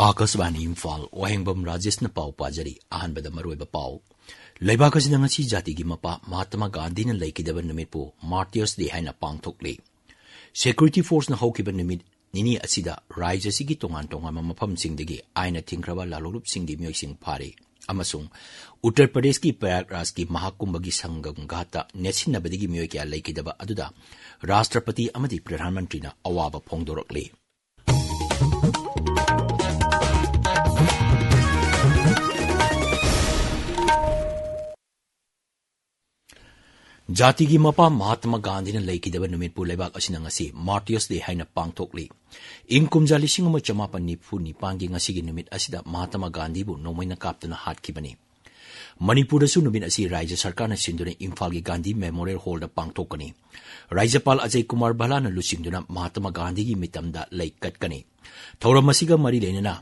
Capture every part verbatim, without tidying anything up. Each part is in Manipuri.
ꯑꯥꯀꯥꯁꯕꯥꯅꯤ ꯏꯝꯐꯥꯜ, ꯋꯥꯍꯦꯡꯕꯝ ꯔꯥꯖꯦꯁꯅ ꯄꯥꯎ ꯄꯥꯖꯔꯤ꯫ ꯑꯍꯥꯟꯕꯗ ꯃꯔꯨꯑꯣꯏꯕ ꯄꯥꯎ꯫ ꯂꯩꯕꯥꯛ ꯑꯁꯤꯗ ꯉꯁꯤ ꯖꯥꯇꯤꯒꯤ ꯃꯄꯥ ꯃꯍꯥꯇꯃꯥ ꯒꯥꯟꯙꯤꯅ ꯂꯩꯈꯤꯗꯕ ꯅꯨꯃꯤꯠꯄꯨ Martyrs' Day ꯍꯥꯏꯅ ꯄꯥꯡꯊꯣꯛꯂꯤ꯫ Security Force-ꯅ ꯍꯧꯈꯤꯕ ꯅꯨꯃꯤꯠ ꯅꯤꯅꯤ ꯑꯁꯤꯗ ꯔꯥꯖ꯭ꯌ ꯑꯁꯤꯒꯤ ꯇꯣꯉꯥꯟ ꯇꯣꯉꯥꯟꯕ ꯃꯐꯝꯁꯤꯡꯗꯒꯤ ꯑꯥꯏꯟꯅ ꯊꯤꯡꯈ꯭ꯔꯕ ꯂꯥꯂꯣꯡꯂꯨꯞꯁꯤꯡꯒꯤ ꯃꯤꯑꯣꯏꯁꯤꯡ ꯐꯥꯔꯦ꯫ ꯑꯃꯁꯨꯡ ꯎꯠꯇꯔ ꯄ꯭ꯔꯗꯦꯁꯀꯤ ꯄ꯭ꯔꯌꯥꯒꯔꯥꯖꯀꯤ ꯃꯍꯥꯀꯨꯝꯚꯒꯤ ꯁꯪꯒꯝ ꯘꯥꯠꯇ ꯅꯦꯠꯁꯤꯟꯅꯕꯗꯒꯤ ꯃꯤꯑꯣꯏ ꯀꯌꯥ ꯂꯩꯈꯤꯗꯕ ꯑꯗꯨꯗ ꯔꯥꯁꯇ꯭ꯔꯄꯇꯤ ꯑꯃꯗꯤ ꯄ꯭ꯔꯙꯥꯟ ꯃꯟꯇ꯭ꯔꯤꯅ ꯑꯋꯥꯕ ꯐꯣꯡꯗꯣꯔꯛꯂꯤ꯫ ꯖꯥꯇꯤꯒꯤ ꯃꯄꯥ ꯃꯍꯥꯇꯃꯥ ꯒꯥꯟꯙꯤꯅ ꯂꯩꯈꯤꯗꯕ ꯅꯨꯃꯤꯠꯄꯨ ꯂꯩꯕꯥꯛ ꯑꯁꯤꯅ ꯉꯁꯤ Martyrs' Day ꯍꯥꯏꯅ ꯄꯥꯡꯊꯣꯛꯂꯤ꯫ ꯏꯪ ꯀꯨꯝꯖꯥ ꯂꯤꯁꯤꯡ ꯑꯃ ꯆꯃꯥꯄꯟ ꯅꯤꯐꯨ ꯅꯤꯄꯥꯟꯒꯤ ꯉꯁꯤꯒꯤ ꯅꯨꯃꯤꯠ ꯑꯁꯤꯗ ꯃꯍꯥꯇꯃꯥ ꯒꯥꯟꯙꯤꯕꯨ ꯅꯣꯡꯃꯩꯅ ꯀꯥꯞꯇꯨꯅ ꯍꯥꯠꯈꯤꯕꯅꯤ꯫ ꯃꯅꯤꯄꯨꯔꯗꯁꯨ ꯅꯨꯃꯤꯠ ꯑꯁꯤ ꯔꯥꯖ꯭ꯌ ꯁꯔꯀꯥꯔꯅ ꯁꯤꯟꯗꯨꯅ ꯏꯝꯐꯥꯜꯒꯤ ꯒꯥꯟꯙꯤ ꯃꯦꯃꯣꯔꯤꯌꯦꯜ ꯍꯣꯜꯗ ꯄꯥꯡꯊꯣꯛꯀꯅꯤ꯫ ꯔꯥꯖ꯭ꯌꯄꯥꯜ ꯑꯖꯌ ꯀꯨꯃꯥꯔ ꯚꯜꯂꯥꯅ ꯂꯨꯆꯤꯡꯗꯨꯅ ꯃꯍꯥꯇꯃꯥ ꯒꯥꯟꯙꯤꯒꯤ ꯃꯤꯇꯝꯗ ꯂꯩ ꯀꯠꯀꯅꯤ꯫ ꯊꯧꯔꯝ ꯑꯁꯤꯒ ꯃꯔꯤ ꯂꯩꯅꯅ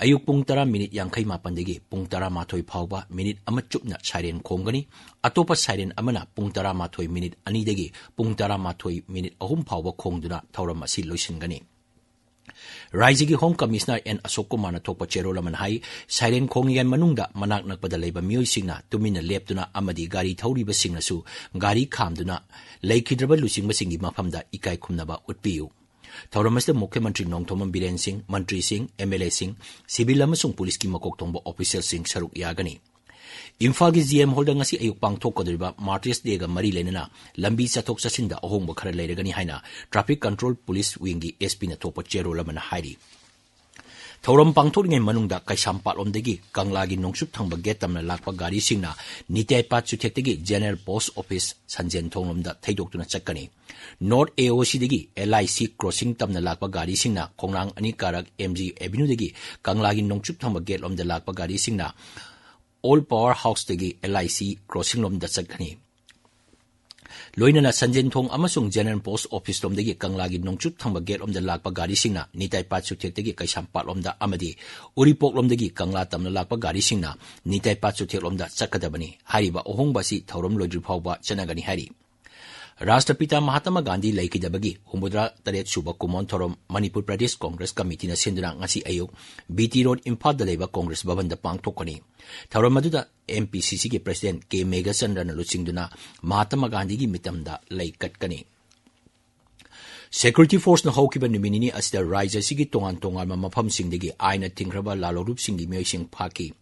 ꯑꯌꯨꯛ ꯄꯨꯡ ꯇꯔꯥ ꯃꯤꯅꯤꯠ ꯌꯥꯡꯈꯩ ꯃꯥꯄꯟꯗꯒꯤ ꯄꯨꯡ ꯇꯔꯥꯃꯥꯊꯣꯏ ꯐꯥꯎꯕ ꯃꯤꯅꯤꯠ ꯑꯃ ꯆꯨꯞꯅ siren ꯈꯣꯡꯒꯅꯤ꯫ ꯑꯇꯣꯞꯄ siren ꯑꯃꯅ ꯄꯨꯡ ꯇꯔꯥꯃꯥꯊꯣꯏ ꯃꯤꯅꯤꯠ ꯑꯅꯤꯗꯒꯤ ꯄꯨꯡ ꯇꯔꯥꯃꯥꯊꯣꯏ ꯃꯤꯅꯤꯠ ꯑꯍꯨꯝ ꯐꯥꯎꯕ ꯈꯣꯡꯗꯨꯅ ꯊꯧꯔꯝ ꯑꯁꯤ ꯂꯣꯏꯁꯤꯟꯒꯅꯤ꯫ ꯔꯥꯖ꯭ꯌꯒꯤ Home Commissioner ꯑꯦꯟ ꯑꯁꯣꯛ ꯀꯨꯃꯥꯔꯅ ꯊꯣꯛꯄ ꯆꯦꯔꯣꯜ ꯑꯃꯅ ꯍꯥꯏ, siren ꯈꯣꯡꯉꯤꯉꯩ ꯃꯅꯨꯡꯗ ꯃꯅꯥꯛ ꯅꯛꯄꯗ ꯂꯩꯕ ꯃꯤꯑꯣꯏꯁꯤꯡꯅ ꯇꯨꯃꯤꯟꯅ ꯂꯦꯞꯇꯨꯅ ꯑꯃꯗꯤ ꯒꯥꯔꯤ ꯊꯧꯔꯤꯕꯁꯤꯡꯅꯁꯨ ꯒꯥꯔꯤ ꯈꯥꯝꯗꯨꯅ ꯂꯩꯈꯤꯗ꯭ꯔꯕ ꯂꯨꯆꯤꯡꯕꯁꯤꯡꯒꯤ ꯃꯐꯝꯗ ꯏꯀꯥꯏ ꯈꯨꯝꯅꯕ ꯎꯠꯄꯤꯌꯨ꯫ ꯊꯧꯔꯝ ꯑꯁꯤꯗ ꯃꯨꯈ꯭ꯌ ꯃꯟꯇ꯭ꯔꯤ ꯅꯣꯡꯊꯣꯝꯕꯝ ꯕꯤꯔꯦꯟ ꯁꯤꯡ, ꯃꯟꯇ꯭ꯔꯤꯁꯤꯡ, MLAꯁꯤꯡ, civil ꯑꯃꯁꯨꯡ ꯄꯨꯂꯤꯁꯀꯤ ꯃꯀꯣꯛ ꯊꯣꯡꯕ officialꯁꯤꯡ ꯁꯔꯨꯛ ꯌꯥꯒꯅꯤ꯫ ꯏꯝꯐꯥꯜꯒꯤ G M Hallꯗ ꯉꯁꯤ ꯑꯌꯨꯛ ꯄꯥꯡꯊꯣꯛꯀꯗꯧꯔꯤꯕ Martyrs' Dayꯒ ꯃꯔꯤ ꯂꯩꯅꯅ ꯂꯝꯕꯤ ꯆꯠꯊꯣꯛ ꯆꯠꯁꯤꯟꯗ ꯑꯍꯣꯡꯕ ꯈꯔ ꯂꯩꯔꯒꯅꯤ ꯍꯥꯏꯅ Traffic Control Police Wingꯒꯤ S Pꯅ ꯊꯣꯛꯄ ꯆꯦꯔꯣꯜ ꯑꯃꯅ ꯍꯥꯏꯔꯤ꯫ ꯊꯧꯔꯝ ꯄꯥꯡꯊꯣꯛꯂꯤꯉꯩ ꯃꯅꯨꯡꯗ ꯀꯩꯁꯥꯝꯄꯥꯠꯂꯣꯝꯗꯒꯤ ꯀꯪꯂꯥꯒꯤ ꯅꯣꯡꯆꯨꯞ ꯊꯪꯕ gate ꯇꯝꯅ ꯂꯥꯛꯄ ꯒꯥꯔꯤꯁꯤꯡꯅ ꯅꯤꯇꯥꯏ ꯄꯥꯠ ꯆꯨꯊꯦꯛꯇꯒꯤ General Post Office ꯁꯟꯖꯦꯟ ꯊꯣꯡꯂꯣꯝꯗ ꯊꯩꯗꯣꯛꯇꯨꯅ ꯆꯠꯀꯅꯤ꯫ North A O Cꯗꯒꯤ L I C crossing ꯇꯝꯅ ꯂꯥꯛꯄ ꯒꯥꯔꯤꯁꯤꯡꯅ ꯈꯣꯡꯅꯥꯡ ꯑꯅꯤ ꯀꯥꯔꯛ M G Avenueꯗꯒꯤ ꯀꯪꯂꯥꯒꯤ ꯅꯣꯡꯆꯨꯞ ꯊꯪꯕ gate ꯂꯣꯝꯗ ꯂꯥꯛꯄ ꯒꯥꯔꯤꯁꯤꯡꯅ Old Power Houseꯇꯒꯤ L I C crossing ꯂꯣꯝꯗ ꯆꯠꯀꯅꯤ꯫ ꯂꯣꯏꯅꯅ ꯁꯟꯖꯦꯟꯊꯣꯡ ꯑꯃꯁꯨꯡ General Post Office ꯂꯣꯝꯗꯒꯤ ꯀꯪꯂꯥꯒꯤ ꯅꯣꯡꯆꯨꯞ ꯊꯪꯕ gate ꯂꯣꯝꯗ ꯂꯥꯛꯄ ꯒꯥꯔꯤꯁꯤꯡꯅ ꯅꯤꯇꯥꯏ ꯄꯥꯠ ꯆꯨꯊꯦꯛꯇꯒꯤ ꯀꯩꯁꯥꯝꯄꯥꯠ ꯂꯣꯝꯗ ꯑꯃꯗꯤ ꯎꯔꯤꯄꯣꯛ ꯂꯣꯝꯗꯒꯤ ꯀꯪꯂꯥ ꯇꯝꯅ ꯂꯥꯛꯄ ꯒꯥꯔꯤꯁꯤꯡꯅ ꯅꯤꯇꯥꯏ ꯄꯥꯠ ꯆꯨꯊꯦꯛ ꯂꯣꯝꯗ ꯆꯠꯀꯗꯕꯅꯤ꯫ ꯍꯥꯏꯔꯤꯕ ꯑꯍꯣꯡꯕ ꯑꯁꯤ ꯊꯧꯔꯝ ꯂꯣꯏꯗ꯭ꯔꯤ ꯐꯥꯎꯕ ꯆꯠꯅꯒꯅꯤ ꯍꯥꯏꯔꯤ꯫ ꯔꯥꯁꯇ꯭ꯔꯄꯤꯇꯥ ꯃꯍꯥꯇꯃꯥ ꯒꯥꯟꯙꯤ ꯂꯩꯈꯤꯗꯕꯒꯤ ꯍꯨꯝꯐꯨꯇꯔꯥ ꯇꯔꯦꯠ ꯁꯨꯕ ꯀꯨꯃꯣꯟ ꯊꯧꯔꯝ ꯃꯅꯤꯄꯨꯔ ꯄ꯭ꯔꯗꯦꯁ ꯀꯣꯡꯒ꯭ꯔꯦꯁ ꯀꯃꯤꯇꯤꯅ ꯁꯤꯟꯗꯨꯅ ꯉꯁꯤ ꯑꯌꯨꯛ ꯕꯤ ꯇꯤ ꯔꯣꯗ, ꯏꯝꯐꯥꯜꯗ ꯂꯩꯕ ꯀꯣꯡꯒ꯭ꯔꯦꯁ ꯚꯕꯟꯗ ꯄꯥꯡꯊꯣꯛꯀꯅꯤ꯫ ꯊꯧꯔꯝ ꯑꯗꯨꯗ ꯑꯦꯝ ꯄꯤ ꯁꯤ ꯁꯤꯒꯤ ꯄ꯭ꯔꯁꯤꯗꯦꯟꯠ ꯀꯦ ꯃꯦꯘꯆꯟꯗ꯭ꯔꯅ ꯂꯨꯆꯤꯡꯗꯨꯅ ꯃꯍꯥꯇꯃꯥ ꯒꯥꯟꯙꯤꯒꯤ ꯃꯤꯇꯝꯗ ꯂꯩ ꯀꯠꯀꯅꯤ꯫ ꯁꯦꯀ꯭ꯌꯨꯔꯤꯇꯤ ꯐꯣꯔꯁꯅ ꯍꯧꯈꯤꯕ ꯅꯨꯃꯤꯠ ꯅꯤꯅꯤ ꯑꯁꯤꯗ ꯔꯥꯖ꯭ꯌ ꯑꯁꯤꯒꯤ ꯇꯣꯉꯥꯟ ꯇꯣꯉꯥꯟꯕ ꯃꯐꯝꯁꯤꯡꯗꯒꯤ ꯑꯥꯏꯟꯅ ꯊꯤꯡꯈ꯭ꯔꯕ ꯂꯥꯜꯍꯧꯂꯨꯞꯁꯤꯡꯒꯤ ꯃꯤꯑꯣꯏꯁꯤꯡ ꯐꯥꯈꯤ꯫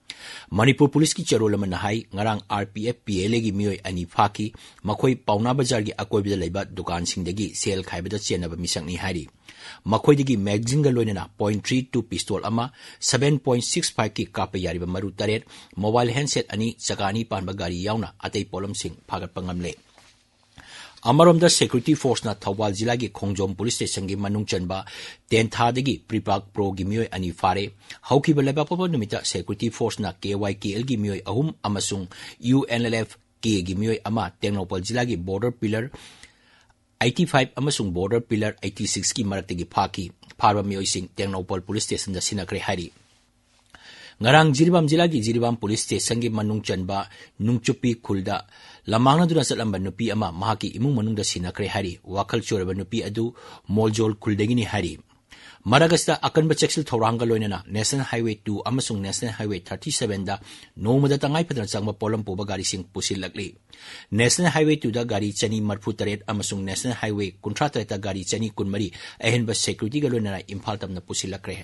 ꯃꯅꯤꯄꯨꯔ ꯄꯨꯂꯤꯁꯀꯤ ꯆꯦꯔꯣꯜ ꯑꯃꯅ ꯍꯥꯏ, ꯉꯔꯥꯡ R P F, P L ꯑꯦꯒꯤ ꯃꯤꯑꯣꯏ ꯑꯅꯤ ꯐꯥꯈꯤ꯫ ꯃꯈꯣꯏ ꯄꯥꯎꯅꯥ ꯕꯖꯥꯔꯒꯤ ꯑꯀꯣꯏꯕꯗ ꯂꯩꯕ ꯗꯨꯀꯥꯟꯁꯤꯡꯗꯒꯤ ꯁꯦꯜ ꯈꯥꯏꯕꯗ ꯆꯦꯟꯅꯕ ꯃꯤꯁꯛꯅꯤ ꯍꯥꯏꯔꯤ꯫ ꯃꯈꯣꯏꯗꯒꯤ ꯃꯦꯒꯖꯤꯟꯒ ꯂꯣꯏꯅꯅ ꯄꯣꯏꯟꯠ ꯊ꯭ꯔꯤ ꯇꯨ ꯄꯤꯁꯇꯣꯜ ꯑꯃ, ꯁꯚꯦꯟ ꯄꯣꯏꯟꯠ ꯁꯤꯛꯁ ꯐꯥꯏꯚꯀꯤ ꯀꯥꯞꯄ ꯌꯥꯔꯤꯕ ꯃꯔꯨ ꯇꯔꯦꯠ, ꯃꯣꯕꯥꯏꯜ ꯍꯦꯟꯗꯁꯦꯠ ꯑꯅꯤ, ꯆꯀꯥ ꯑꯅꯤ ꯄꯥꯟꯕ ꯒꯥꯔꯤ ꯌꯥꯎꯅ ꯑꯇꯩ ꯄꯣꯠꯂꯝꯁꯤꯡ ꯐꯥꯒꯠꯄ ꯉꯝꯂꯦ꯫ ꯑꯃꯔꯣꯝꯗ, ꯁꯦꯀ꯭ꯌꯨꯔꯤꯇꯤ ꯐꯣꯔꯁꯅ ꯊꯧꯕꯥꯜ ꯖꯤꯂꯥꯒꯤ ꯈꯣꯡꯖꯣꯝ ꯄꯨꯂꯤꯁ ꯁ꯭ꯇꯦꯁꯟꯒꯤ ꯃꯅꯨꯡ ꯆꯟꯕ ꯇꯦꯟꯊꯥꯗꯒꯤ ꯄ꯭ꯔꯤꯄꯥꯛ ꯄ꯭ꯔꯣꯒꯤ ꯃꯤꯑꯣꯏ ꯑꯅꯤ ꯐꯥꯔꯦ꯫ ꯍꯧꯈꯤꯕ ꯂꯩꯕꯥꯛꯄꯣꯛꯄ ꯅꯨꯃꯤꯠꯇ ꯁꯦꯀ꯭ꯌꯨꯔꯤꯇꯤ ꯐꯣꯔꯁꯅ ꯀꯦ ꯋꯥꯏ ꯀꯦ ꯑꯦꯜꯒꯤ ꯃꯤꯑꯣꯏ ꯑꯍꯨꯝ ꯑꯃꯁꯨꯡ ꯌꯨ ꯑꯦꯟ ꯑꯦꯜ ꯑꯦꯐ ꯀꯦꯒꯤ ꯃꯤꯑꯣꯏ ꯑꯃ ꯇꯦꯡꯅꯧꯄꯜ ꯖꯤꯂꯥꯒꯤ ꯕꯣꯔꯗꯔ ꯄꯤꯂꯔ ꯑꯩꯠꯇꯤ ꯐꯥꯏꯚ ꯑꯃꯁꯨꯡ ꯕꯣꯔꯗꯔ ꯄꯤꯂꯔ ꯑꯩꯠꯇꯤ ꯁꯤꯛꯁꯀꯤ ꯃꯔꯛꯇꯒꯤ ꯐꯥꯈꯤ꯫ ꯐꯥꯔꯕ ꯃꯤꯑꯣꯏꯁꯤꯡ ꯇꯦꯡꯅꯧꯄꯜ ꯄꯨꯂꯤꯁ ꯁ꯭ꯇꯦꯁꯟꯗ ꯁꯤꯟꯅꯈ꯭ꯔꯦ ꯍꯥꯏꯔꯤ꯫ ꯉꯔꯥꯡ ꯖꯤꯔꯤꯕꯥꯝ ꯖꯤꯂꯥꯒꯤ ꯖꯤꯔꯤꯕꯥꯝ ꯄꯨꯂꯤꯁ ꯁ꯭ꯇꯦꯁꯟꯒꯤ ꯃꯅꯨꯡ ꯆꯟꯕ ꯅꯨꯡꯆꯨꯞꯄꯤ ꯈꯨꯜꯗ ꯂꯝꯃꯥꯡꯅꯗꯨꯅ ꯆꯠꯂꯝꯕ ꯅꯨꯄꯤ ꯑꯃ ꯃꯍꯥꯛꯀꯤ ꯏꯃꯨꯡ ꯃꯅꯨꯡꯗ ꯁꯤꯟꯅꯈ꯭ꯔꯦ ꯍꯥꯏꯔꯤ꯫ ꯋꯥꯈꯜ ꯆꯣꯏꯔꯕ ꯅꯨꯄꯤ ꯑꯗꯨ ꯃꯣꯜꯖꯣꯜ ꯈꯨꯜꯗꯒꯤꯅꯤ ꯍꯥꯏꯔꯤ꯫ ꯃꯔꯛ ꯑꯁꯤꯗ ꯑꯀꯟꯕ ꯆꯦꯛꯁꯤꯜ ꯊꯧꯔꯥꯡꯒ ꯂꯣꯏꯅꯅ ꯅꯦꯁꯅꯦꯜ ꯍꯥꯏꯋꯦ ꯇꯨ ꯑꯃꯁꯨꯡ ꯅꯦꯁꯅꯦꯜ ꯍꯥꯏꯋꯦ ꯊꯥꯔꯇꯤ ꯁꯚꯦꯟꯗ ꯅꯣꯡꯃꯗ ꯇꯉꯥꯏ ꯐꯗꯅ ꯆꯪꯕ ꯄꯣꯠꯂꯝ ꯄꯨꯕ ꯒꯥꯔꯤꯁꯤꯡ ꯄꯨꯁꯤꯜꯂꯛꯂꯤ꯫ ꯅꯦꯁꯅꯦꯜ ꯍꯥꯏꯋꯦ ꯇꯨꯗ ꯒꯥꯔꯤ ꯆꯅꯤ ꯃꯔꯤꯐꯨ ꯇꯔꯦꯠ ꯑꯃꯁꯨꯡ ꯅꯦꯁꯅꯦꯜ ꯍꯥꯏꯋꯦ ꯀꯨꯟꯊ꯭ꯔꯥ ꯇꯔꯦꯠꯇ ꯒꯥꯔꯤ ꯆꯅꯤ ꯀꯨꯟꯃꯔꯤ ꯑꯍꯦꯟꯕ ꯁꯦꯀ꯭ꯌꯨꯔꯤꯇꯤꯒ ꯂꯣꯏꯅꯅ ꯏꯝꯐꯥꯜ ꯇꯝꯅ ꯄꯨꯁꯤꯜꯂꯛꯈ꯭ꯔꯦ꯫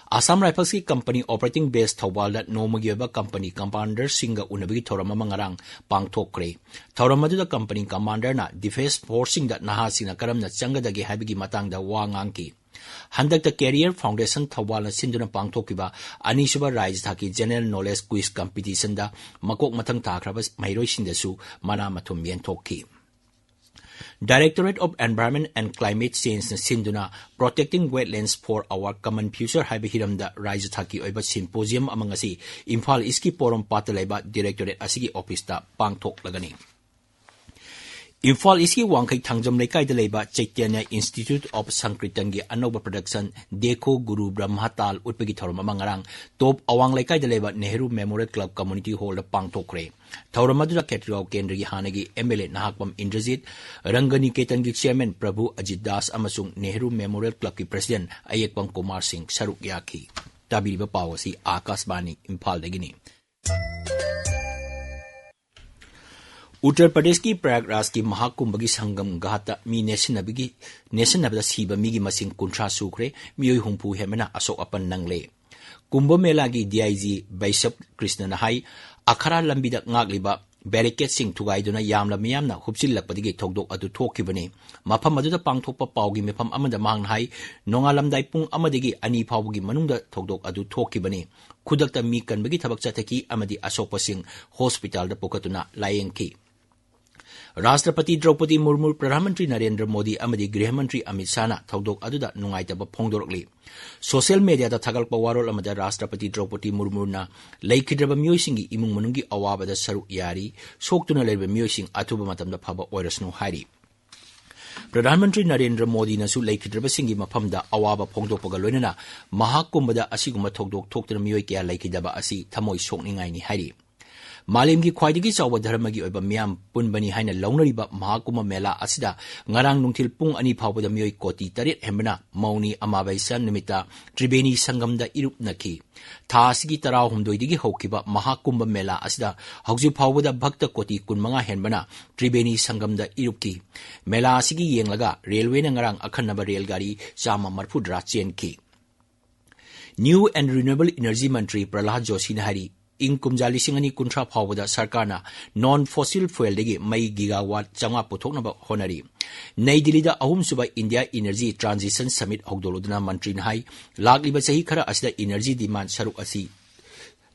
ꯑꯁꯥꯝ ꯔꯥꯏꯐꯜꯁꯀꯤ ꯀꯝꯄꯅꯤ ꯑꯣꯄꯔꯦꯇꯤꯡ ꯕꯦꯁ ꯊꯧꯕꯥꯜꯗ ꯅꯣꯡꯃꯒꯤ ꯑꯣꯏꯕ ꯀꯝꯄꯅꯤ ꯀꯃꯥꯟꯗꯔꯁꯤꯡꯒ ꯎꯅꯕꯒꯤ ꯊꯧꯔꯝ ꯑꯃ ꯉꯔꯥꯡ ꯄꯥꯡꯊꯣꯛꯈ꯭ꯔꯦ꯫ ꯊꯧꯔꯝ ꯑꯗꯨꯗ ꯀꯝꯄꯅꯤ ꯀꯃꯥꯟꯗꯔꯅ ꯗꯤꯐꯦꯟꯁ ꯐꯣꯔꯁꯁꯤꯡꯗ ꯅꯍꯥꯁꯤꯡꯅ ꯀꯔꯝꯅ ꯆꯪꯒꯗꯒꯦ ꯍꯥꯏꯕꯒꯤ ꯃꯇꯥꯡꯗ ꯋꯥ ꯉꯥꯡꯈꯤ꯫ ꯍꯟꯗꯛꯇ ꯀꯦꯔꯤꯌꯔ ꯐꯥꯎꯟꯗꯦꯁꯟ ꯊꯧꯕꯥꯜꯅ ꯁꯤꯟꯗꯨꯅ ꯄꯥꯡꯊꯣꯛꯈꯤꯕ ꯑꯅꯤꯁꯨꯕ ꯔꯥꯏꯖ ꯊꯥꯛꯀꯤ ꯖꯦꯅꯔꯦꯜ ꯅꯣꯂꯦꯖ ꯀ꯭ꯋꯤꯖ ꯀꯝꯄꯤꯇꯤꯁꯟꯗ ꯃꯀꯣꯛ ꯃꯊꯪ ꯊꯥꯈ꯭ꯔꯕ ꯃꯍꯩꯔꯣꯏꯁꯤꯡꯗꯁꯨ ꯃꯅꯥ ꯃꯊꯨꯝ ꯌꯦꯟꯊꯣꯛꯈꯤ꯫ Directorate of Environment and Climate Changeꯅ ꯁꯤꯟꯗꯨꯅ Protecting Wetlands for Our Common Future ꯍꯥꯏꯕ ꯍꯤꯔꯝꯗ ꯔꯥꯏꯖ ꯊꯥꯛꯀꯤ ꯑꯣꯏꯕ ꯁꯤꯝꯄꯣꯖꯤꯌꯝ ꯑꯃ ꯉꯁꯤ ꯏꯝꯐꯥꯜ ꯏꯁꯀꯤ ꯄꯣꯔꯣꯝꯄꯥꯠꯇ ꯂꯩꯕ ꯗꯤꯔꯦꯛꯇꯣꯔꯦꯠ ꯑꯁꯤꯒꯤ ꯑꯣꯐꯤꯁꯇ ꯄꯥꯡꯊꯣꯛꯂꯒꯅꯤ꯫ ꯏꯝꯐꯥꯜ ꯏꯁꯀꯤ ꯋꯥꯡꯈꯩ ꯊꯥꯡꯖꯝ ꯂꯩꯀꯥꯏꯗ ꯂꯩꯕ ꯆꯩꯇꯟꯌ Institute of Sankirtanꯒꯤ ꯑꯅꯧꯕ production Dekho Guru Brahma Taal ꯎꯠꯄꯒꯤ ꯊꯧꯔꯝ ꯑꯃ ꯉꯔꯥꯡ ꯇꯣꯞ ꯑꯋꯥꯡ ꯂꯩꯀꯥꯏꯗ ꯂꯩꯕ Nehru Memorial Club Community Hallꯗ ꯄꯥꯡꯊꯣꯛꯈ꯭ꯔꯦ꯫ ꯊꯧꯔꯝ ꯑꯗꯨꯗ ꯈꯦꯇ꯭ꯔꯤꯒꯥꯎ ꯀꯦꯟꯗ꯭ꯔꯒꯤ ꯍꯥꯟꯅꯒꯤ MLA ꯅꯍꯥꯛꯄꯝ ꯏꯟꯗ꯭ꯔꯖꯤꯠ, ꯔꯪꯒꯅꯤꯀꯦꯇꯟꯒꯤ chairman ꯄ꯭ꯔꯚꯨ ꯑꯖꯤꯠ ꯗꯥꯁ ꯑꯃꯁꯨꯡ Nehru Memorial Clubꯀꯤ president ꯑꯌꯦꯛꯄꯝ ꯀꯨꯃꯥꯔ ꯁꯤꯡ ꯁꯔꯨꯛ ꯌꯥꯈꯤ꯫ ꯇꯥꯕꯤꯔꯤꯕ ꯄꯥꯎ ꯑꯁꯤ ꯑꯥꯀꯥꯁꯕꯥꯅꯤ ꯏꯝꯐꯥꯜꯗꯒꯤꯅꯤ꯫ ꯎꯠꯇꯔ ꯄ꯭ꯔꯗꯦꯁꯀꯤ ꯄ꯭ꯔꯌꯥꯒꯔꯥꯖꯀꯤ ꯃꯍꯥꯀꯨꯝꯚꯒꯤ ꯁꯪꯒꯝ ꯘꯥꯠꯇ ꯃꯤ ꯅꯦꯠꯁꯤꯟꯅꯕꯒꯤ, ꯅꯦꯠꯁꯤꯟꯅꯕꯗ ꯁꯤꯕ ꯃꯤꯒꯤ ꯃꯁꯤꯡ ꯀꯨꯟꯊ꯭ꯔꯥ ꯁꯨꯈ꯭ꯔꯦ, ꯃꯤꯑꯣꯏ ꯍꯨꯝꯐꯨ ꯍꯦꯟꯕꯅ ꯑꯁꯣꯛ ꯑꯄꯟ ꯅꯪꯂꯦ꯫ ꯀꯨꯝꯚ ꯃꯦꯂꯥꯒꯤ DIG ꯕꯩꯁꯕ ꯀ꯭ꯔꯤꯁꯅꯅ ꯍꯥꯏ, ꯑꯈꯔꯥ ꯂꯝꯕꯤꯗ ꯉꯥꯛꯂꯤꯕ barricadeꯁꯤꯡ ꯊꯨꯒꯥꯏꯗꯨꯅ ꯌꯥꯝꯂ ꯃꯤꯌꯥꯝꯅ ꯍꯨꯞꯆꯤꯜꯂꯛꯄꯗꯒꯤ ꯊꯧꯗꯣꯛ ꯑꯗꯨ ꯊꯣꯛꯈꯤꯕꯅꯤ꯫ ꯃꯐꯝ ꯑꯗꯨꯗ ꯄꯥꯡꯊꯣꯛꯄ ꯄꯥꯎꯒꯤ ꯃꯤꯐꯝ ꯑꯃꯗ ꯃꯍꯥꯛꯅ ꯍꯥꯏ, ꯅꯣꯡꯉꯥꯜꯂꯝꯗꯥꯏ ꯄꯨꯡ ꯑꯃꯗꯒꯤ ꯑꯅꯤ ꯐꯥꯎꯕꯒꯤ ꯃꯅꯨꯡꯗ ꯊꯧꯗꯣꯛ ꯑꯗꯨ ꯊꯣꯛꯈꯤꯕꯅꯤ꯫ ꯈꯨꯗꯛꯇ ꯃꯤ ꯀꯟꯕꯒꯤ ꯊꯕꯛ ꯆꯠꯊꯈꯤ ꯑꯃꯗꯤ ꯑꯁꯣꯛꯄꯁꯤꯡ ꯍꯣꯁꯄꯤꯇꯥꯜꯗ ꯄꯨꯈꯠꯇꯨꯅ ꯂꯥꯌꯦꯡꯈꯤ꯫ ꯔꯥꯁꯇ꯭ꯔꯄꯇꯤ ꯗ꯭ꯔꯧꯄꯗꯤ ꯃꯨꯔꯃꯨ, ꯄ꯭ꯔꯙꯥꯟ ꯃꯟꯇ꯭ꯔꯤ ꯅꯔꯦꯟꯗ꯭ꯔ ꯃꯣꯗꯤ ꯑꯃꯗꯤ ꯒ꯭ꯔꯤꯍ ꯃꯟꯇ꯭ꯔꯤ ꯑꯃꯤꯠ ꯁꯥꯍꯅ ꯊꯧꯗꯣꯛ ꯑꯗꯨꯗ ꯅꯨꯡꯉꯥꯏꯇꯕ ꯐꯣꯡꯗꯣꯔꯛꯂꯤ꯫ ꯁꯣꯁꯤꯌꯦꯜ ꯃꯦꯗꯤꯌꯥꯗ ꯊꯥꯒꯠꯂꯛꯄ ꯋꯥꯔꯣꯜ ꯑꯃꯗ ꯔꯥꯁꯇ꯭ꯔꯄꯇꯤ ꯗ꯭ꯔꯧꯄꯗꯤ ꯃꯨꯔꯃꯨꯅ ꯂꯩꯈꯤꯗ꯭ꯔꯕ ꯃꯤꯑꯣꯏꯁꯤꯡꯒꯤ ꯏꯃꯨꯡ ꯃꯅꯨꯡꯒꯤ ꯑꯋꯥꯕꯗ ꯁꯔꯨꯛ ꯌꯥꯔꯤ, ꯁꯣꯛꯇꯨꯅ ꯂꯩꯔꯤꯕ ꯃꯤꯑꯣꯏꯁꯤꯡ ꯑꯊꯨꯕ ꯃꯇꯝꯗ ꯐꯕ ꯑꯣꯏꯔꯁꯅꯨ ꯍꯥꯏꯔꯤ꯫ ꯄ꯭ꯔꯙꯥꯟ ꯃꯟꯇ꯭ꯔꯤ ꯅꯔꯦꯟꯗ꯭ꯔ ꯃꯣꯗꯤꯅꯁꯨ ꯂꯩꯈꯤꯗ꯭ꯔꯕꯁꯤꯡꯒꯤ ꯃꯐꯝꯗ ꯑꯋꯥꯕ ꯐꯣꯡꯗꯣꯛꯄꯒ ꯂꯣꯏꯅꯅ ꯃꯍꯥꯀꯨꯝꯚꯗ ꯑꯁꯤꯒꯨꯝꯕ ꯊꯧꯗꯣꯛ ꯊꯣꯛꯇꯨꯅ ꯃꯤꯑꯣꯏ ꯀꯌꯥ ꯂꯩꯈꯤꯗꯕ ꯑꯁꯤ ꯊꯃꯣꯏ ꯁꯣꯛꯅꯤꯡꯉꯥꯏꯅꯤ ꯍꯥꯏꯔꯤ꯫ ꯃꯥꯂꯦꯝꯒꯤ ꯈ꯭ꯋꯥꯏꯗꯒꯤ ꯆꯥꯎꯕ ꯙꯔꯃꯒꯤ ꯑꯣꯏꯕ ꯃꯤꯌꯥꯝ ꯄꯨꯟꯕꯅꯤ ꯍꯥꯏꯅ ꯂꯧꯅꯔꯤꯕ ꯃꯍꯥꯀꯨꯝꯚ ꯃꯦꯂꯥ ꯑꯁꯤꯗ ꯉꯔꯥꯡ ꯅꯨꯡꯊꯤꯜ ꯄꯨꯡ ꯑꯅꯤ ꯐꯥꯎꯕꯗ ꯃꯤꯑꯣꯏ ꯀꯣꯇꯤ ꯇꯔꯦꯠ ꯍꯦꯟꯕꯅ ꯃꯧꯅꯤ ꯑꯃꯥꯕꯩꯁꯥ ꯅꯨꯃꯤꯠꯇ ꯇ꯭ꯔꯤꯕꯦꯅꯤ ꯁꯪꯒꯝꯗ ꯏꯔꯨꯞꯅꯈꯤ꯫ ꯊꯥ ꯑꯁꯤꯒꯤ ꯇꯔꯥꯍꯨꯝꯗꯣꯏꯗꯒꯤ ꯍꯧꯈꯤꯕ ꯃꯍꯥꯀꯨꯝꯚ ꯃꯦꯂꯥ ꯑꯁꯤꯗ ꯍꯧꯖꯤꯛ ꯐꯥꯎꯕꯗ ꯚꯛꯇ ꯀꯣꯇꯤ ꯀꯨꯟꯃꯉꯥ ꯍꯦꯟꯕꯅ ꯇ꯭ꯔꯤꯕꯦꯅꯤ ꯁꯪꯒꯝꯗ ꯏꯔꯨꯞꯈꯤ꯫ ꯃꯦꯂꯥ ꯑꯁꯤꯒꯤ ꯌꯦꯡꯂꯒ ꯔꯦꯜꯋꯦꯅ ꯉꯔꯥꯡ ꯑꯈꯟꯅꯕ ꯔꯦꯜ ꯒꯥꯔꯤ ꯆꯥꯝꯃ ꯃꯔꯤꯐꯨꯇꯔꯥ ꯆꯦꯟꯈꯤ꯫ New and Renewable Energy ꯃꯟꯇ꯭ꯔꯤ ꯄ꯭ꯔꯍꯂꯥꯗ ꯖꯣꯁꯤꯅ ꯍꯥꯏꯔꯤ, ꯏꯪ ꯀꯨꯝꯖꯥ ꯂꯤꯁꯤꯡ ꯑꯅꯤ ꯀꯨꯟꯊ꯭ꯔꯥ ꯐꯥꯎꯕꯗ ꯁꯔꯀꯥꯔꯅ non fossil fuelꯗꯒꯤ ꯃꯩ ꯒꯤꯒꯥꯋꯥꯠ ꯆꯥꯝꯃꯉꯥ ꯄꯨꯊꯣꯛꯅꯕ ꯍꯣꯠꯅꯔꯤ꯫ ꯅꯩ ꯗꯤꯜꯂꯤꯗ ꯑꯍꯨꯝꯁꯨꯕ India Energy Transition Summit ꯍꯧꯗꯣꯛꯂꯗꯨꯅ ꯃꯟꯇ꯭ꯔꯤꯅ ꯍꯥꯏ, ꯂꯥꯛꯂꯤꯕ ꯆꯍꯤ ꯈꯔ ꯑꯁꯤꯗ energy demand ꯁꯔꯨꯛ ꯑꯁꯤ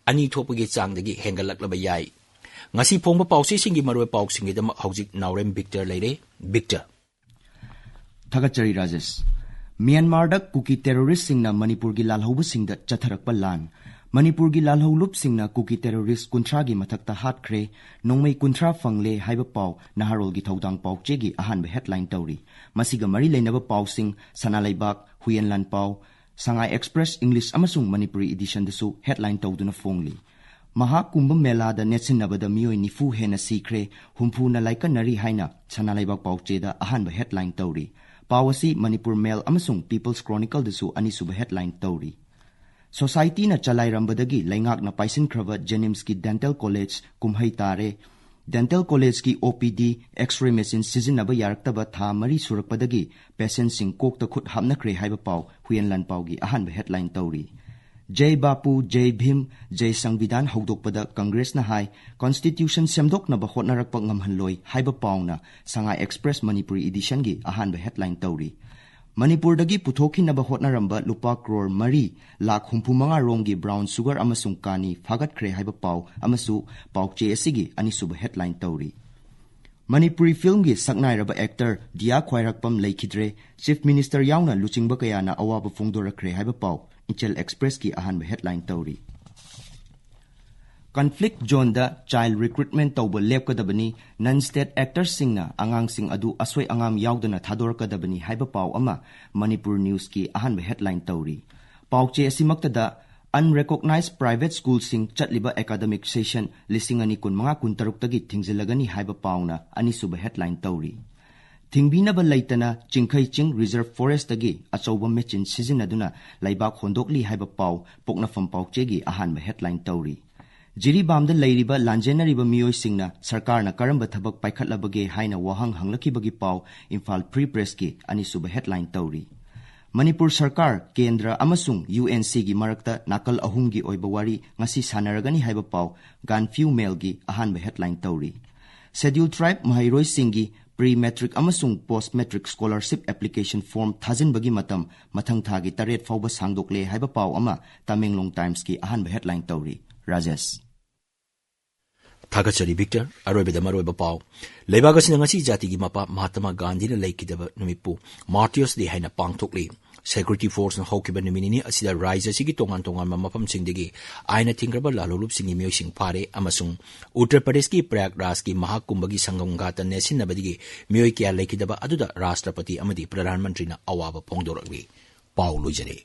ꯑꯅꯤ ꯊꯣꯛꯄꯒꯤ ꯆꯥꯡꯗꯒꯤ ꯍꯦꯟꯒꯠꯂꯛꯂꯕ ꯌꯥꯏ꯫ ꯉꯁꯤ ꯐꯣꯡꯕ ꯄꯥꯎꯆꯦꯁꯤꯡꯒꯤ ꯃꯔꯨꯑꯣꯏꯕ ꯄꯥꯎꯁꯤꯡꯒꯤꯗꯃꯛ ꯍꯧꯖꯤꯛ ꯅꯥꯎꯔꯦꯝ ꯕꯤꯛꯇꯔ ꯂꯩꯔꯦ꯫ ꯕꯤꯛꯇꯔ꯫ ꯊꯥꯒꯠꯆꯔꯤ ꯔꯥꯖꯦꯁ꯫ ꯃ꯭ꯌꯥꯟꯃꯥꯔꯗ ꯀꯨꯀꯤ terroristꯁꯤꯡꯅ ꯃꯅꯤꯄꯨꯔꯒꯤ ꯂꯥꯜꯍꯧꯕꯁꯤꯡꯗ ꯆꯠꯊꯔꯛꯄ ꯂꯥꯟ꯫ ꯃꯅꯤꯄꯨꯔꯒꯤ ꯂꯥꯜꯍꯧꯂꯨꯞꯁꯤꯡꯅ ꯀꯨꯀꯤ terrorist ꯀꯨꯟꯊ꯭ꯔꯥꯒꯤ ꯃꯊꯛꯇ ꯍꯥꯠꯈ꯭ꯔꯦ, ꯅꯣꯡꯃꯩ ꯀꯨꯟꯊ꯭ꯔꯥ ꯐꯪꯂꯦ ꯍꯥꯏꯕ ꯄꯥꯎ ꯅꯍꯥꯔꯣꯜꯒꯤ ꯊꯧꯗꯥꯡ ꯄꯥꯎꯆꯦꯒꯤ ꯑꯍꯥꯟꯕ headline ꯇꯧꯔꯤ꯫ ꯃꯁꯤꯒ ꯃꯔꯤ ꯂꯩꯅꯕ ꯄꯥꯎꯁꯤꯡ ꯁꯅꯥꯂꯩꯕꯥꯛ, ꯍꯨꯏꯌꯦꯟ ꯂꯥꯟꯄꯥꯎ, ꯁꯉꯥꯏ Express English ꯑꯃꯁꯨꯡ ꯃꯅꯤꯄꯨꯔꯤ editionꯗꯁꯨ headline ꯇꯧꯗꯨꯅ ꯐꯣꯡꯂꯤ꯫ ꯃꯍꯥꯀꯨꯝꯚ ꯃꯦꯂꯥꯗ ꯅꯦꯠꯁꯤꯟꯅꯕꯗ ꯃꯤꯑꯣꯏ ꯅꯤꯐꯨ ꯍꯦꯟꯅ ꯁꯤꯈ꯭ꯔꯦ, ꯍꯨꯝꯐꯨꯅ ꯂꯥꯏꯀꯠꯅꯔꯤ ꯍꯥꯏꯅ ꯁꯅꯥꯂꯩꯕꯥꯛ ꯄꯥꯎꯆꯦꯗ ꯑꯍꯥꯟꯕ headline ꯇꯧꯔꯤ꯫ ꯄꯥꯎ ꯑꯁꯤ ꯃꯅꯤꯄꯨꯔ ꯃꯦꯜ ꯑꯃꯁꯨꯡ People's Chronicleꯗꯁꯨ ꯑꯅꯤꯁꯨꯕ headline ꯇꯧꯔꯤ꯫ Societyꯅ ꯆꯂꯥꯏꯔꯝꯕꯗꯒꯤ ꯂꯩꯉꯥꯛꯅ ꯄꯥꯏꯁꯤꯟꯈ꯭ꯔꯕ JNIMSꯀꯤ dental college ꯀꯨꯝꯍꯩ ꯇꯥꯔꯦ꯫ Dental collegeꯀꯤ OPD X-ray machine ꯁꯤꯖꯤꯟꯅꯕ ꯌꯥꯔꯛꯇꯕ ꯊꯥ ꯃꯔꯤ ꯁꯨꯔꯛꯄꯗꯒꯤ patientꯁꯤꯡ ꯀꯣꯛꯇ ꯈꯨꯠ ꯍꯥꯞꯅꯈ꯭ꯔꯦ ꯍꯥꯏꯕ ꯄꯥꯎ ꯍꯨꯏꯌꯦꯟ ꯂꯥꯟꯄꯥꯎꯒꯤ ꯑꯍꯥꯟꯕ headline ꯇꯧꯔꯤ꯫ ꯖꯩ ꯕꯥꯄꯨ, ꯖꯩ ꯚꯤꯝ, ꯖꯩ ꯁꯪꯕꯤꯙꯥꯟ ꯍꯧꯗꯣꯛꯄꯗ Congressꯅ ꯍꯥꯏ, Constitution ꯁꯦꯝꯗꯣꯛꯅꯕ ꯍꯣꯠꯅꯔꯛꯄ ꯉꯝꯍꯜꯂꯣꯏ ꯍꯥꯏꯕ ꯄꯥꯎꯅ ꯁꯉꯥꯏ Express ꯃꯅꯤꯄꯨꯔꯤ editionꯒꯤ ꯑꯍꯥꯟꯕ headline ꯇꯧꯔꯤ꯫ ꯃꯅꯤꯄꯨꯔꯗꯒꯤ ꯄꯨꯊꯣꯛꯈꯤꯅꯕ ꯍꯣꯠꯅꯔꯝꯕ ꯂꯨꯄꯥ ꯀ꯭ꯔꯣꯔ ꯃꯔꯤ ꯂꯥꯈ ꯍꯨꯝꯐꯨ ꯃꯉꯥ ꯔꯣꯝꯒꯤ brown sugar ꯑꯃꯁꯨꯡ ꯀꯥꯅꯤ ꯐꯥꯒꯠꯈ꯭ꯔꯦ ꯍꯥꯏꯕ ꯄꯥꯎ ꯑꯃꯁꯨ ꯄꯥꯎꯆꯦ ꯑꯁꯤꯒꯤ ꯑꯅꯤꯁꯨꯕ headline ꯇꯧꯔꯤ꯫ ꯃꯅꯤꯄꯨꯔꯤ filmꯒꯤ ꯁꯛꯅꯥꯏꯔꯕ actor ꯗꯤꯌꯥ ꯈ꯭ꯋꯥꯏꯔꯥꯛꯄꯝ ꯂꯩꯈꯤꯗ꯭ꯔꯦ, Chief Minister ꯌꯥꯎꯅ ꯂꯨꯆꯤꯡꯕ ꯀꯌꯥꯅ ꯑꯋꯥꯕ ꯐꯣꯡꯗꯣꯔꯛꯈ꯭ꯔꯦ ꯍꯥꯏꯕ ꯄꯥꯎ ꯏꯆꯦꯜ Expressꯀꯤ ꯑꯍꯥꯟꯕ headline ꯇꯧꯔꯤ꯫ Conflict zoneꯗ child recruitment ꯇꯧꯕ ꯂꯦꯞꯀꯗꯕꯅꯤ, non-state actorsꯁꯤꯡꯅ ꯑꯉꯥꯡꯁꯤꯡ ꯑꯗꯨ ꯑꯁꯣꯏ ꯑꯉꯥꯝ ꯌꯥꯎꯗꯅ ꯊꯥꯗꯣꯔꯛꯀꯗꯕꯅꯤ ꯍꯥꯏꯕ ꯄꯥꯎ ꯑꯃ ꯃꯅꯤꯄꯨꯔ Newsꯀꯤ ꯑꯍꯥꯟꯕ headline ꯇꯧꯔꯤ꯫ ꯄꯥꯎꯆꯦ ꯑꯁꯤꯃꯛꯇꯗ unrecognized private schoolꯁꯤꯡ ꯆꯠꯂꯤꯕ academic session ꯂꯤꯁꯤꯡ ꯑꯅꯤ ꯀꯨꯟꯃꯉꯥ ꯀꯨꯟꯇꯔꯨꯛꯇꯒꯤ ꯊꯤꯡꯖꯤꯜꯂꯒꯅꯤ ꯍꯥꯏꯕ ꯄꯥꯎꯅ ꯑꯅꯤꯁꯨꯕ headline ꯇꯧꯔꯤ꯫ ꯊꯤꯡꯕꯤꯅꯕ ꯂꯩꯇꯅ ꯆꯤꯡꯈꯩ ꯆꯤꯡ reserve forestꯇꯒꯤ ꯑꯆꯧꯕ machine ꯁꯤꯖꯤꯟꯅꯗꯨꯅ ꯂꯩꯕꯥꯛ ꯍꯣꯟꯗꯣꯛꯂꯤ ꯍꯥꯏꯕ ꯄꯥꯎ ꯄꯣꯛꯅꯐꯝ ꯄꯥꯎꯆꯦꯒꯤ ꯑꯍꯥꯟꯕ headline ꯇꯧꯔꯤ꯫ ꯖꯤꯔꯤꯕꯥꯝꯗ ꯂꯩꯔꯤꯕ ꯂꯥꯟꯖꯦꯟꯅꯔꯤꯕ ꯃꯤꯑꯣꯏꯁꯤꯡꯅ ꯁꯔꯀꯥꯔꯅ ꯀꯔꯝꯕ ꯊꯕꯛ ꯄꯥꯏꯈꯠꯂꯕꯒꯦ ꯍꯥꯏꯅ ꯋꯥꯍꯪ ꯍꯪꯂꯛꯈꯤꯕꯒꯤ ꯄꯥꯎ ꯏꯝꯐꯥꯜ Free Pressꯀꯤ ꯑꯅꯤꯁꯨꯕ headline ꯇꯧꯔꯤ꯫ ꯃꯅꯤꯄꯨꯔ ꯁꯔꯀꯥꯔ, ꯀꯦꯟꯗ꯭ꯔ ꯑꯃꯁꯨꯡ UNCꯒꯤ ꯃꯔꯛꯇ ꯅꯥꯀꯜ ꯑꯍꯨꯝꯒꯤ ꯑꯣꯏꯕ ꯋꯥꯔꯤ ꯉꯁꯤ ꯁꯥꯟꯅꯔꯒꯅꯤ ꯍꯥꯏꯕ ꯄꯥꯎ ꯒꯥꯟꯐꯤꯌꯨ ꯃꯦꯜꯒꯤ ꯑꯍꯥꯟꯕ headline ꯇꯧꯔꯤ꯫ Scheduled Tribe ꯃꯍꯩꯔꯣꯏꯁꯤꯡꯒꯤ pre matric ꯑꯃꯁꯨꯡ post matric scholarship application form ꯊꯥꯖꯤꯟꯕꯒꯤ ꯃꯇꯝ ꯃꯊꯪ ꯊꯥꯒꯤ ꯇꯔꯦꯠ ꯐꯥꯎꯕ ꯁꯥꯡꯗꯣꯛꯂꯦ ꯍꯥꯏꯕ ꯄꯥꯎ ꯑꯃ ꯇꯃꯦꯡꯂꯣꯡ Timesꯀꯤ ꯑꯍꯥꯟꯕ headline ꯇꯧꯔꯤ꯫ ꯔꯥꯖꯦꯁ꯫ ꯊꯥꯒꯠꯆꯔꯤ ꯚꯤꯛꯇꯔ꯫ ꯑꯔꯣꯏꯕꯗ ꯃꯔꯨꯑꯣꯏꯕ ꯄꯥꯎ꯫ ꯂꯩꯕꯥꯛ ꯑꯁꯤꯅ ꯉꯁꯤ ꯖꯥꯇꯤꯒꯤ ꯃꯄꯥ ꯃꯍꯥꯇꯃꯥ ꯒꯥꯟꯙꯤꯅ ꯂꯩꯈꯤꯗꯕ ꯅꯨꯃꯤꯠꯄꯨ Martyrs Day ꯍꯥꯏꯅ ꯄꯥꯡꯊꯣꯛꯂꯤ꯫ ꯁꯦꯀ꯭ꯌꯨꯔꯤꯇꯤ ꯐꯣꯔꯁꯅ ꯍꯧꯈꯤꯕ ꯅꯨꯃꯤꯠ ꯅꯤꯅꯤ ꯑꯁꯤꯗ ꯔꯥꯖ꯭ꯌ ꯑꯁꯤꯒꯤ ꯇꯣꯉꯥꯟ ꯇꯣꯉꯥꯟꯕ ꯃꯐꯝꯁꯤꯡꯗꯒꯤ ꯑꯥꯏꯟꯅ ꯊꯤꯡꯈ꯭ꯔꯕ ꯂꯥꯜꯍꯧꯂꯨꯞꯁꯤꯡꯒꯤ ꯃꯤꯑꯣꯏꯁꯤꯡ ꯐꯥꯔꯦ ꯑꯃꯁꯨꯡ ꯎꯠꯇꯔ ꯄ꯭ꯔꯗꯦꯁꯀꯤ ꯄ꯭ꯔꯌꯥꯒꯔꯥꯖꯀꯤ ꯃꯍꯥꯀꯨꯝꯚꯒꯤ ꯁꯪꯒꯝ ꯘꯥꯠꯇ ꯅꯦꯠꯁꯤꯟꯅꯕꯗꯒꯤ ꯃꯤꯑꯣꯏ ꯀꯌꯥ ꯂꯩꯈꯤꯗꯕ ꯑꯗꯨꯗ ꯔꯥꯁꯇ꯭ꯔꯄꯇꯤ ꯑꯃꯗꯤ ꯄ꯭ꯔꯙꯥꯟ ꯃꯟꯇ꯭ꯔꯤꯅ ꯑꯋꯥꯕ ꯐꯣꯡꯗꯣꯔꯛꯂꯤ꯫ ꯄꯥꯎ ꯂꯣꯏꯖꯔꯦ꯫